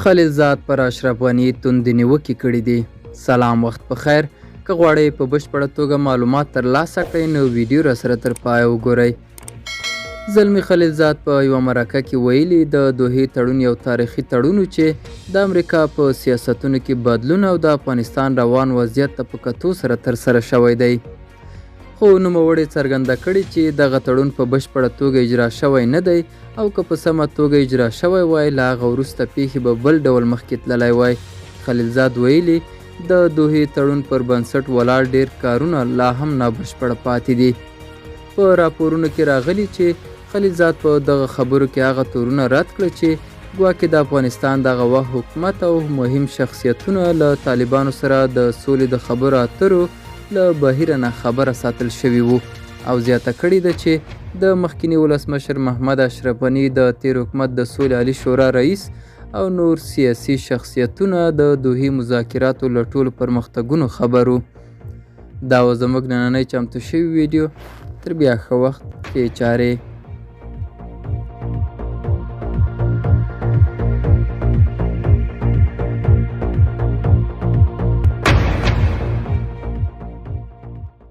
خلیلزاد پر اشرف غني توندې نیوکې کړې دي. سلام وخت په خیر. که غواړئ په بشپړه توګه معلومات ترلاسه کړئ نو ویډیو راسره تر پایه وګورئ. زلمي خلیلزاد په یوه مرکه کې ویلي، د دوحې تړون یو تاریخي تړون و چې د امریکا په سیاستونو کې بدلون او د افغانستان روان وضعیت ته په کتو سره ترسره شوی دی. خو نوموړي څرګنده کړې چې دغه تړون په بشپړه توګه اجرا شوی نه دی او که په سمه توګه اجرا شوی وای، له هغه وروسته پېښې به بل ډول مخکې تللی وای. خلیلزاد ویلي، د دوحې تړون پر بنسټ ولاړ ډېر کارونه لا هم نابشپړه پاتې دي. په راپورونو کې راغلي چې خلیلزاد په دغه خبرو کې هغه تورونه رد کړل چې ګواکې د افغانستان دغه وخت حکومت او مهم شخصیتونه له طالبانو سره د سولې د خبرو اترو له بهیره ناخبره ساتل شوي وو او زیاته کړې ده چې د مخکیني ولسمشر محمد اشرف غني د تېر حکومت د سولې عالي شورا رئیس او نور سیاسي شخصیتونه د دوحې مذاکراتو له ټولو پرمختګونو خبر وو. دا وه زموږ نننۍ چمتو شوې ویډیو. تر بیا ښه وخت، ښې چارې.